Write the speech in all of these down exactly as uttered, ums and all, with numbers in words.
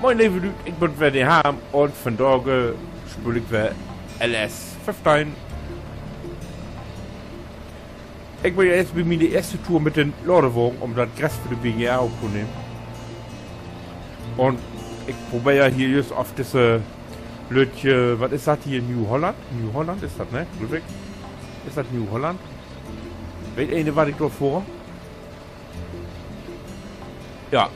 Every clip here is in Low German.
Moin, leve Lüüd, ik bün weer de Harm un vandage speel ik weer L S föffteihn. Ik bün ja eerst bi miene eerste Tour mit den Ladewagen, üm dat Gras för de B G A optonehmen. Un ik probeer hier jüst op disse lüttje, wat is dat hier? New Holland? New Holland is dat, ne? Glööv ik. Is dat New Holland? Weet een, wat ik dor fohr? Ja.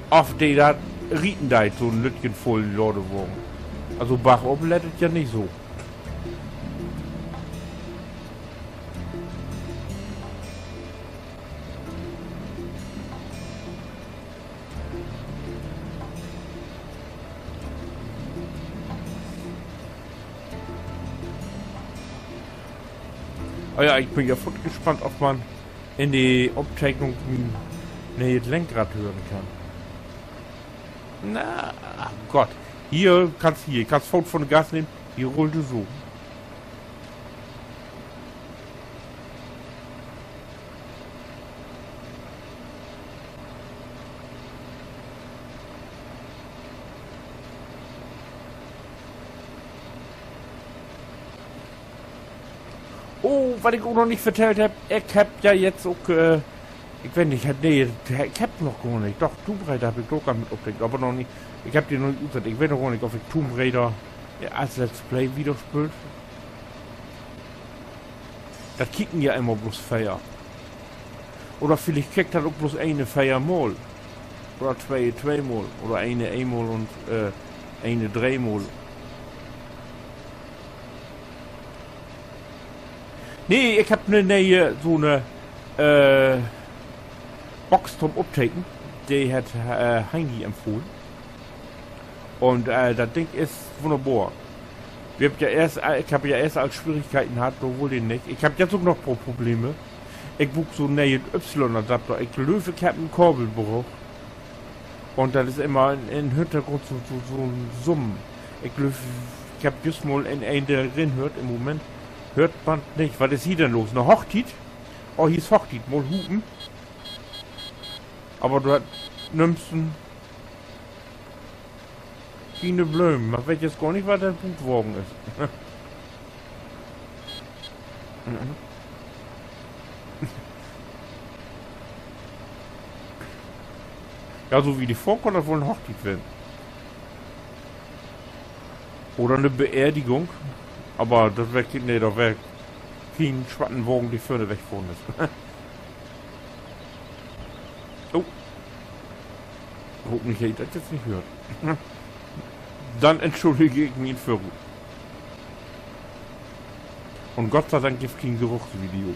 Of de dat rieten deit, so'n lüttjen vullen Ladewagen. Also bargop lett dat ja nich so. Oh ja, ik bün ja foorts gespannt, of man in de Opteknung mien nee'et Lenkrad hören kann. Na, ach Gott. Hier kannst, hier kannst foorts von Gas nehmen. Hier rullt du so. Oh, wat ik ok noch nich vertellt hebb, ik hebb ja jetzt ok, äh, ik weet nich, nee, ik hebb noch gor nich. Doch, Tomb Raider hebb ik ok al mit opdeckt, aver noch nich. Ik hebb de noch nich utsett. Ik weet noch gor nich, of ik Tomb Raider, ja, as Let's Play wieder speel. Dat kieken ja immer blots veer. Oder villicht kickt dat ok blots een veermal. Oder twee tweemal. Oder een eenmal un, äh, een dreemal. Nee, ik hebb 'ne nee'e, so 'ne, äh, Box to'n Opteken. De hett, äh, Heini empfohlen. Un, äh, dat Ding is wunnerbor. Wi hebbt ja eerst, äh, ik hebb ja eerst al Swierigkeiten hatt, dor wull de nich. Ik hebb jetzt ok noch Pro-, Probleme. Ik bruuk so'n nee'et Y-Adapter. Ik glööv, ik hebb en Kabel bruukt. Un dat is immer in, in Hintergrund so, so, so'n Summen. Ik glööv, ik hebb jüst mal in een, de rinhöört. In'n Moment höört man nich. Wat is hier denn los? 'Ne Hochtiet? Oh, hier is Hochtiet. Mal hupen. Aver du hest nüms en Kiene Blömen. Man weet jetzt gor nich, wat dat Buutwagen is. Ja, so wie de vörkummt, dat wull en Hochtiet ween. Oder 'ne Beerdigung. Aver dat weer, nee, dor weer kien swatten Wagen, de vörn wegfohren is. Oh. Hopentlich hett he dat jetzt nich höört. Denn entschuldig ik mi in Vörut. Un Gott sei Dank gifft kien Geruchsvideo.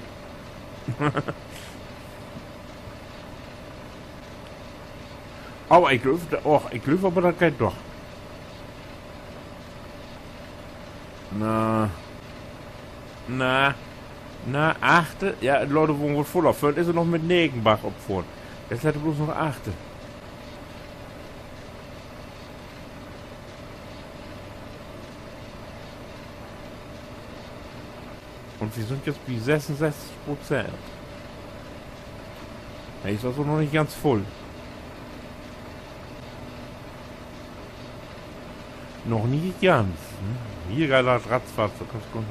Aver ik glööv, och, ik glööv aver, dat geiht doch. Na. Na. Na, achte. Ja, de Ladewagen word vuller. Vörhen is he noch mit negen bargop fohren. Jetzt hett he blots noch achte. Un wi sünd jetzt bi sössunsösstig Prozent. He is also noch nich ganz vull. Noch nich ganz, ne? Hier geiht dat ratzfatz, dat kannst du.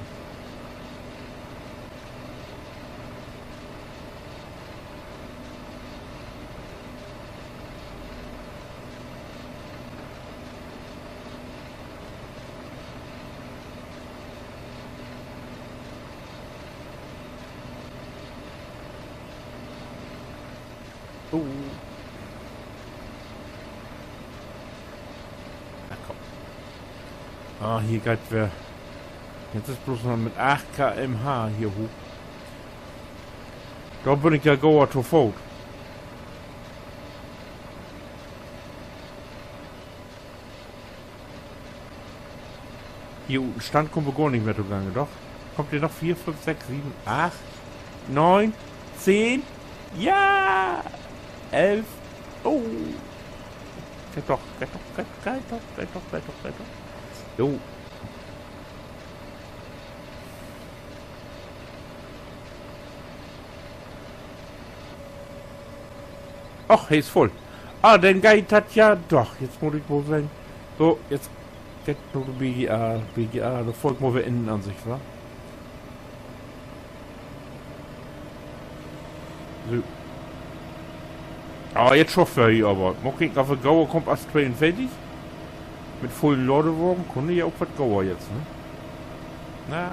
Oh. Na komm. Ah, hier geiht weer. Jetzt is blots noch mit acht K M H hier hooch. Dor bün ik ja gor to Foot. Hier ut den Stand kummt he gor nich mehr togangen, doch? Kummt hier noch veer, fünf, sechs, sieben, acht, neun, zehn? Ja! Elf. Oh! Geiht doch, geiht doch, geiht doch, geiht doch. Jo. Och, he is vull. Ah, denn geiht dat ja doch. Jetzt mutt ik mal sehn. So, jetzt geiht nu de B G A, B G A, dor fohr ik mal weer Innenansicht, wa? So. Ah, jetzt schafft wi hier aver. Mal kieken, of wi gauer kaamt as tweeunveertig. Mit vullen Ladewagen kunn ja ok wat gauer jetzt, ne? Na.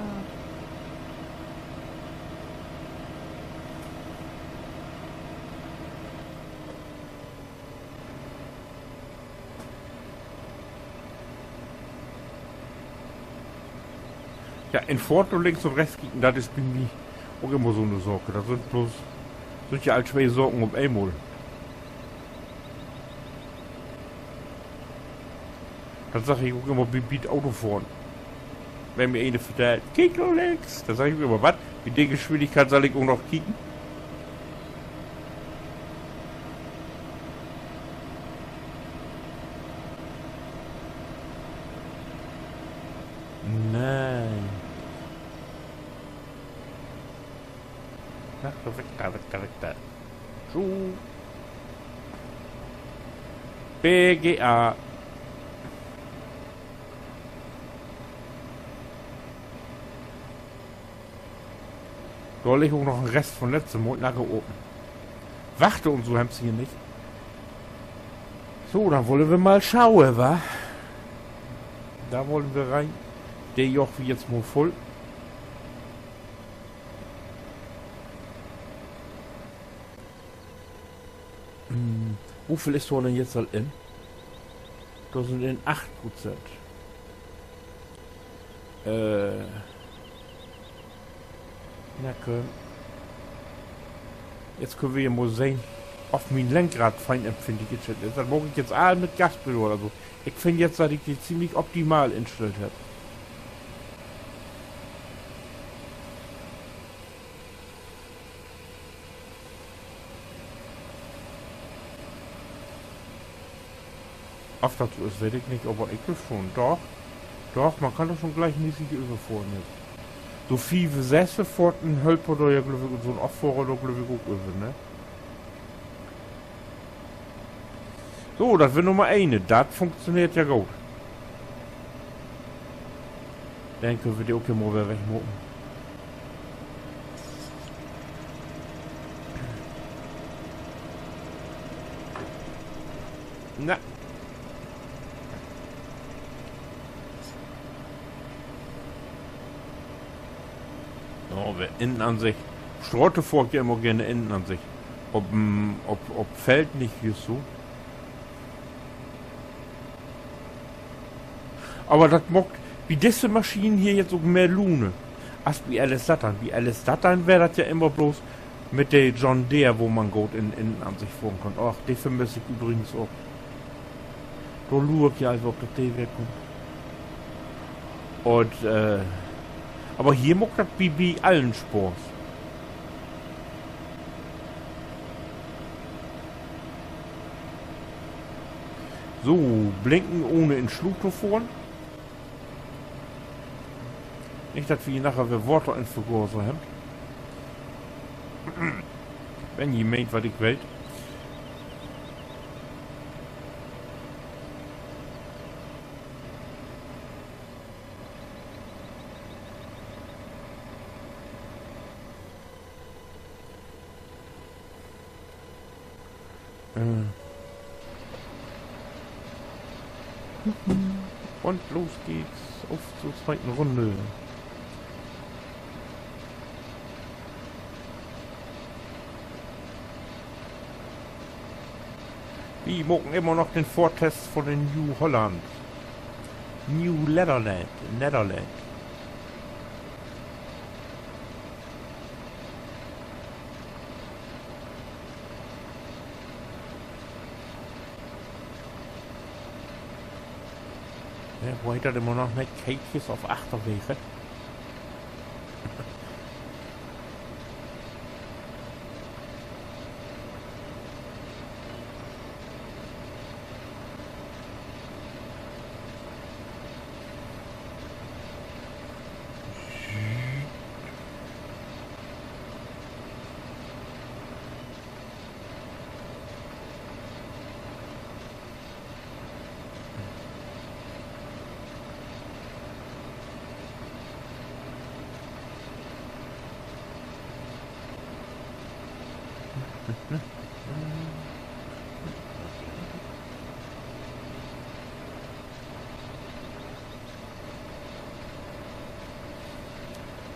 Ja, in Foort un links un rechts kieken, dat is bi mi ok immer so 'ne Saak. Dat sünd bloß, sünd ja all twee Saken op eenmal. Dat segg ik ok immer bi, bi't Autofohren. Wenn mi een vertellt: „Kiek na links“, denn segg ik immer: „Wat? Bi de Geschwindigkeit sall ik ok noch kieken?“ Nee. Na, weg da, weg da, weg da. So. B G A. Dor liggt ok noch en Rest vun letzte Mal, na, open. Wachte un so hebbt se hier nich. So, denn wullen wi mal schauen, wa? Dor wullen wi rin. De jaagt wi jetzt mal vull. Hm, woveel is dor denn jetzt al in? Dor sünd in acht Prozent. Äh. Na, kumm. Jetzt köönt wi ja mal sehn, of mien Lenkrad fein empfindlich instellt is. Dat maak ik jetzt all mit Gaspedal oder so. Ik finn jetzt, dat ik de ziemlich optimal instellt hebb. Of dat so is, weet ik nich, aver ik glööv schon. Doch, doch, man kann dor schon gleichmäßig överfohren jetzt. So fief, söss fohrt en Hölper dor ja, glööv ik, un so 'n Affahrer dor, glööv ik, ok över, ne? So, dat weer Nummer een. Dat funktioneert ja goot. Denn köönt wi de ok hier mal weer wegmaken. Na. So, weer Innenansicht. Straat fohr ik ja immer geern Innenansicht. Op, mm, op, op Feld nich, hier so. Aver dat maakt bi disse Maschinen hier jetzt ok mehr Luun as bi L S dörteihn. Bi L S dörteihn weer dat ja immer blots mit de John Deere, wo man goot in, in Innenansicht fohren kunn. Ach, de vermiss ik übrigens ok. Dor luur ik ja even op, dat de weer kummt. Un, äh, aver hier maakt dat bi, bi allen Spaaß. So, blinken, ohne in Sluut to fohren. Nich, dat wi hier naher weer Water in Vergaser hebbt. Wenn ji meent, wat ik weet. Äh. Un los geht's uff zur tweiten Runde. Wi maken immer noch den Fohrtest von den New Holland. New Leatherland, Netherland. Ja, wo heet dat immer noch, ne? Keekjes op Achterwege.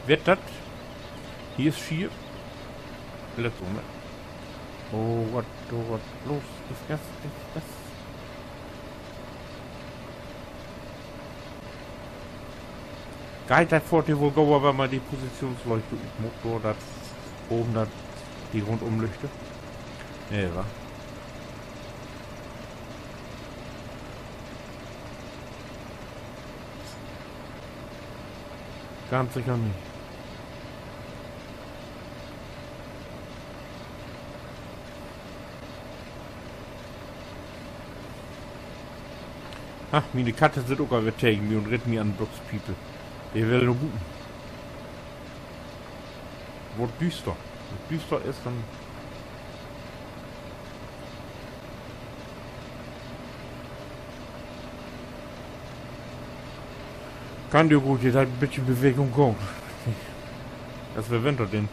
Wett dat? Hier is Schier. Let's go, ne? Oh Gott, oh Gott. Los, gif Gas, gif Gas. Geiht dat foort, de woll gauer, wenn man de Positionslüchte utmaakt, dor dat baven dat, de Rundumlüchte. Nee, wa? Ganz seker nich. Ach, miene Katt sitt ok al weer tegen mi un ritt mi an de Büxenpiepe. De will na buten. Word düüster. Wenn düüster is, denn kann de goot, de hett en bitjen Bewegung gahn. As wi Winter denn,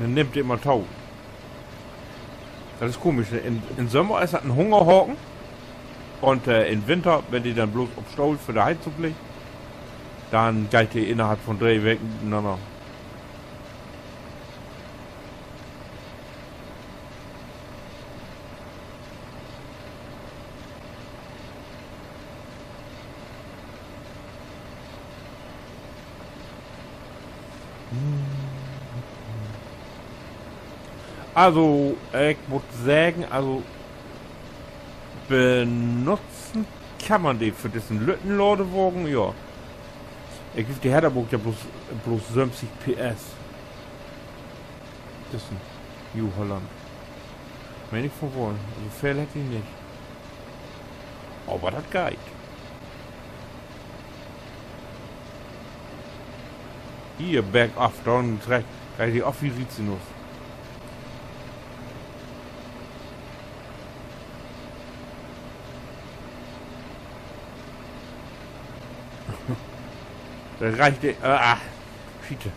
denn nimmt de immer to. Dat is komisch, ne? In, in Sommer is dat en Hungerhaken. Un, äh, in Winter, wenn de denn bloots op Stohl vör de Heizung liggt, denn geiht de innerhalb von dree Weken uteenanner. Also, ik mutt seggen, also, benutzen kann man de för dissen lütten Ladewagen, ja. Ik glööv, de hett aver ok ja bloots, bloots söventig P S. Dissen New Holland. Meen ik von woll. Also veel hett de nich. Aver dat geiht. Hier, bergaf, dor treck, geiht de af wie Rizinus. Dor reicht de, ah, Schiete.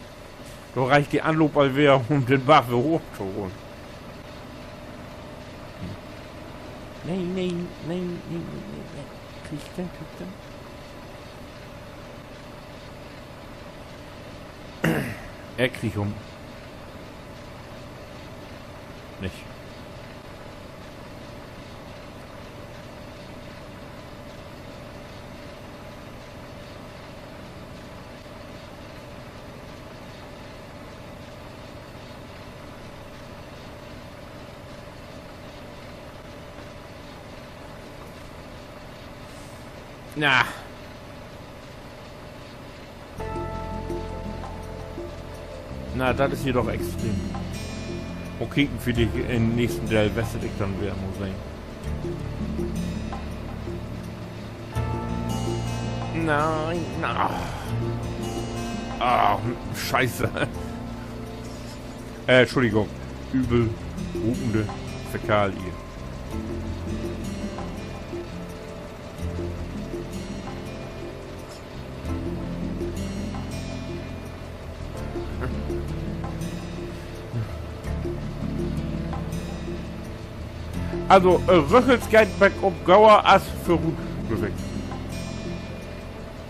Dor reicht de Anloop al weer, um den Barg weer hooch to holen. Nee, nee, nee. Krieg ik den, krieg ik den? Ik krieg em nich. Na. Na, dat is hier doch extrem. Okay, villicht in'n nächsten Deel wesselt ik denn weer, mal sehn. Nee, na. Ah, Scheiße. Äh, Entschuldigung. Übel riekende Fäkalie. Also, äh, Rüchels geiht bergop gauer as vörut, glööv ik.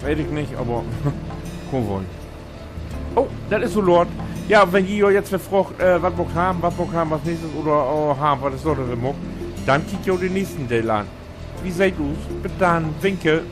Weet ik nich, aver kann woll. Oh, dat is so laat. Ja, wenn ji jo jetzt weer fraagt, äh, wat maakt Harm, wat maakt Harm as nächstes oder, oh, Harm, wat is dor denn weer maakt, denn kiekt jo den nächsten Deel an. Wi seht us. Bit dann. Winke.